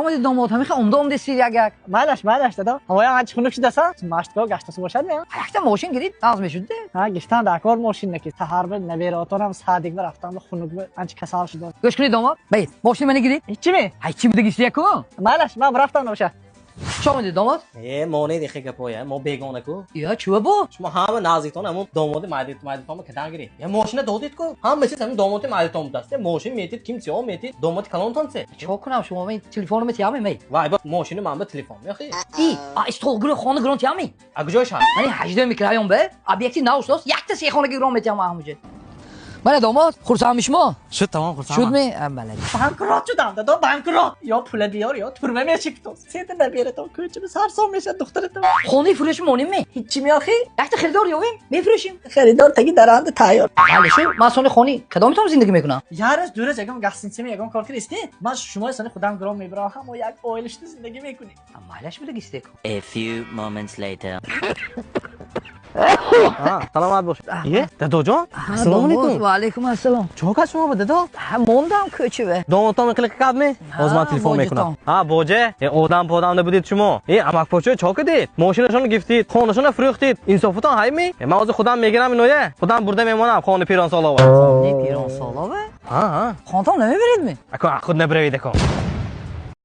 Омади, домод, ҳамиха омда омде сир як як. Майлаш, майлаш, дадо. Ҳавоям анча хунук шудаса, маштго гаштасы бошад ми? Якта мошин гирид, нағз мешуд. Ҳа, гирифтан дар кор мошин неки. Саҳар ба набераотонам садик ба рафтан ба хунук ба анча касал шуда. Гӯш кунед, домод, баед, мошини мани гирид. Ҳичи ми? Ҳай, чӣ будаги сир яку? Майлаш, ман рафтам набоша. Чӣ омадед, домод? Э, монед ихе гапоя, мо бегона ку. Я, чува бо? Шумо ҳама наздиктон ҳамун домоди майдитонма кадан гиред. Я, мошина додид ку. Ҳама чиз ҳамун домоди майдитон будаст. Мошин метид, ким чио метид, домоди калонтон се. Чӣ кунам, шумо мен телефоном тиямӣ мей? Вай, ба мошини ман ба телефон мехи. И, а истол гиро хона гирон тиямӣ? А куҷои шаҳр? Мани 18 микрорайон бе, объекти нав шудааст, якта сехона гирон метиям ҳамуҷа. Мана, домод, хурсандми шумо? Шуд, тамом хурсандман. Шудми? Бале. Банкрот шудам, дадо, банкрот. Ё пула биёр, ё турма мешикто. Сета набератон кӯчаба сарсон мешад духтаратон. Хонаи фурӯши монем ме? Ҳичи ми охи? Якта харидор ёвем, мефурӯшем. Харидор таги даранда тайёр. Бале, шу, ман сони хони кадомитон зиндагӣ мекунам? Як рӯз, 2 рӯз ягон гостиницами ягон кор кардисти? Ман шумои сони худам гиром мебарам, ҳамо як оила шуда зиндагӣ мекунем. Майлаш будаги стек. A few moments later. Саломат бош. Е, дадоҷон, ассалому алайкум. Ва алайкум ассалом. Чо кас шумо ба, дадо? Мондам кӯчаве. Домодтон қилиқ кардми? Ҳозир ман телефон мекунам. Ҳа, боҷа, э, одам подам набудед шумо. Э, амакпочо чо кардед? Мошинашонро гирифтид, хонашонро фурӯхтид. Инсофатон ҳайми? Э, ман ҳозир худам мегирам иноя. Худам бурда мемонам хони пиронсолова. Хони пиронсолова? Ҳа, ҳа. Хонтон намебаридми? Ако, худ набаравед, ако.